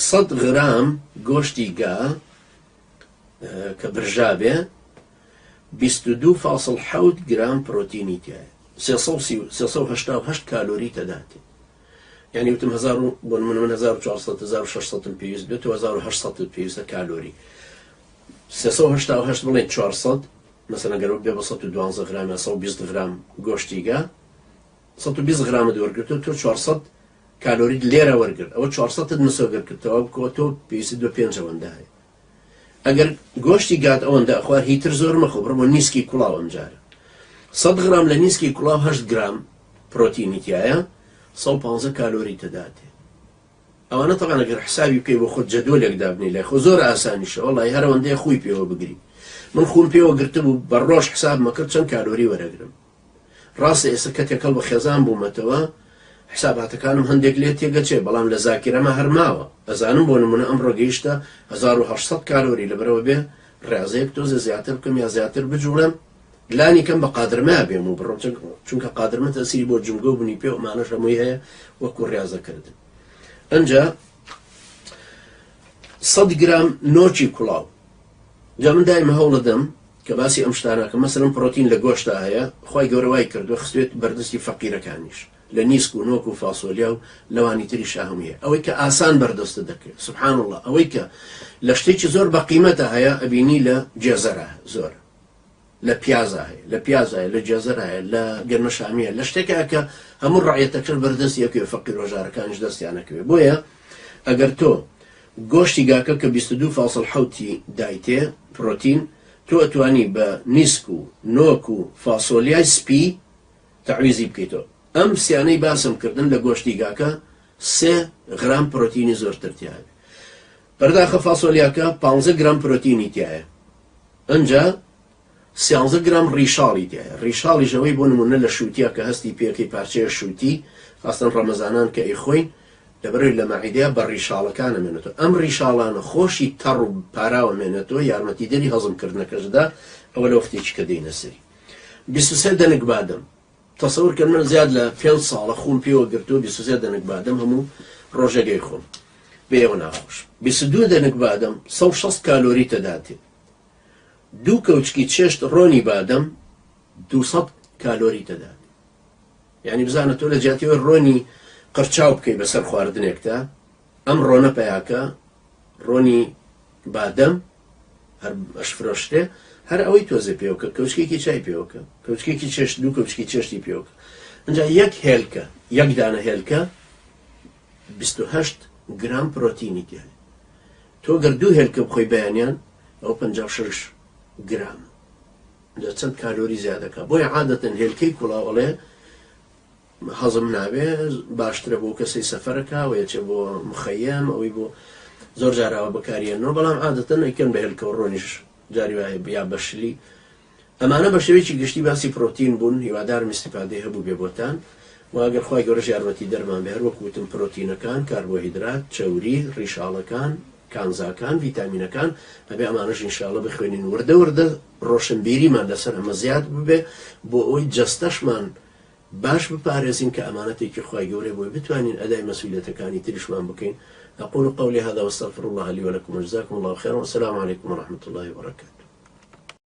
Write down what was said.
سەد غرام گۆشتی گا کە برژابێ 22.7 گرام پرۆتینی تایە 388 کالۆری تەداتێ یعنی وتم هزار و بۆ نمونە من 1400 1600 پێویست بێت و 1800 پێویستە کالۆری 388 بڵێن 400 مەسەلەن گەر بێ بە 112 غرام یا 120 غرام گۆشتی گا 120 غرامت وەرگرتو تۆ 400 کالۆریت لێرە وەرگرت ئەوە 400 مسۆگەر کردەوە بکەوە تۆ پێویستت بە پێنج ئەوەندە هەیە ئەگەر گۆشتی گات ئەوەندە ئەخوار هیتر زۆر مەخۆ بڕۆ بۆ نیسکی کوڵاو ئەمجارە 100 غرام لە نیسکی کوڵاو 8 گرام پرۆتینی تایە 115 کالۆری تەداتێ ئەوانە تەبعەن ئەگەر حسابی بکەی بۆ خۆت جەدوەلێک دابنێی لای خۆ زۆر ئاسانیشە وەڵی هەر ئەوەندەیە خوی پێوە بگری من خوم پێوە گرتبوو بە ڕۆژ حسابمە کرد چەند کالۆری وەرەگرم ڕاستە ئێستا کە تێکەڵ بە خێزان بوومەتەوە حساباتەکانم هەندێک لێ تێگەچێ بەڵام لە زاکیرەمە هەر ماوە ئەزانم بۆ نمونە ئەمڕۆ گەیشتە 1800 کالۆری لەبەرەوە بێ ڕێزەیەک تۆزێ زیاتر بکەم یا زیاتر بجوڵێم لانی کەم بە قادرمە بێم و بڕۆم چونکە قادرمە تەسیری بۆ جومگە و بنی پێ و ئەمانەش هەمووی هەیە وەکو ڕیازەکردن ئەنجا سەد گرام نۆکی کوڵاو جا من دایمە هەوڵەدەم کە باسی ئەم شتانەکە مەسەلەن پرۆتین لە گۆشتا هەیە خوای گەورە وای کردووە خستوێت بەردەستی فەقیرەکانیش لە نیسک و نۆک و فاسۆلیا و لەوانی تریشا هەمووی هەیە ئەوەی کە ئاسان بەردەستت دەکرێت سبحان الله ئەوەی کە لە شتێکی زۆر بەقیمەتە هەیە ئەبینی لە گێزەرە زۆر لە پیازا هەیە لە پیازا هەیە لە گێزەرا هەیە لە گەنمەشامی هەیە لە شتێکا کە هەموو ڕعیەتەکەش بەردەستی ئەکەوێ فەقیر هەژارەکانیش دەستیان ئەکەوێ بۆیە ئەگەر تۆ گۆشتی گاکە کە 22.7 دایتێ پرۆتین تۆ ئەتوانی بە نیسک و نۆک و فاسۆلیای سپی تەعویزی بکەیتەوە ئەم سیانەی باسم کردن لە گۆشتی گاکە سێ غرام پرۆتینی زۆرتر تیایە پەرداخە فاسۆلیاکە 15 گرام پرۆتینی تیایە ئنجا سیانزە گرام ڕیشاڵی تیایە، ڕیشاڵیش ئەوەی بۆ نموونە لە شووتیە کە هەستی پێکەی پارچەیە شووتی، خاستەن ڕەمەزانان کە ئەیخۆین لەبەرئەوەی لە مەعیدەیا بە ڕیشاڵەکان ئەمێنێتەوە، ئەم ڕیشاڵانە خۆشی تەڕ و پاراو ئەمێنێتەوە یارمەتیدەری هەزم کردنەکەش دەدا، ئەوە لە وەختێکی کە دێینە سەری. 23 دەنک بادەم، تەسەور کەن من زیاد لە پێنج ساڵە خووم پێوە گرتووە 23 دەنک بادەم هەموو ڕۆژێک ئەیخۆم بێ ئێوە ناخۆش. 22 دەنک بادەم 160 کالۆری تەداتێ. دوو کەوچکی چێشت ڕۆنی بادەم 200 کالۆری دەدات یعنی بزانە تۆ لە جیاتیەوەی ڕۆنی قرچاو بکەی بەسەر خواردنێکدا ئەم ڕۆنە پیاکە ڕۆنی بادەم هەر ئەشفرۆشتێ هەر ئەوەی تۆزێ پێوکە کەوچکێکی چای پێوکە کەوچکێکی چێشت دوو کەوچکی چێشتی پێوکە ئەجا یەک هێلکە یەک دانە هێلکە 28 گرام پرۆتینی تیایە تۆ گەر دوو هێلکە بخۆی بەیانیان ئەوە 56 گرام لە چەند کالۆری زیادەکە بۆیە عادەتەن هێلکەی کوڵاو ئەڵێ هەزم نابێ باشترە بۆ کەسەی سەفەرەکە و یەچێ بۆ مخەیەم ئەوەی بۆ زۆر جاراوە بەکاریێنەوە بەڵام عادەتەن ئەیکەن بە هێلکە و ڕۆنیش جاری وایە یا بەشلی ئەمانە بە شێوەیەکی گشتی باسی پرۆتین بوون، هیوادارم ئیستیفادەی هەبووبێ بۆتان و ئەگەر خوای گەورەش یارمەتی دەرمان بێ هەر وەک وتم پرۆتینەکان، کاربۆهیدرات، چەوری، ڕیشاڵەکان، کانزاکان، ڤیتامینەکان ئەبێ ئەمانەش ان شاء اللە بخوێنین وردە وردە ڕۆشنبیریمان لەسەر ئەمە زیاد ببێ بۆ ئەوەی جەستەشمان باش بپارێزین کە ئەمانەتێکی خوای گەورەیە بۆی بتوانین ئەدای مەسئولیەتەکانی تریشمان بکەین اقول قولي هذا واستغفر الله لي ولكم وجزاكم الله خيرا والسلام عليكم ورحمة الله وبركاته.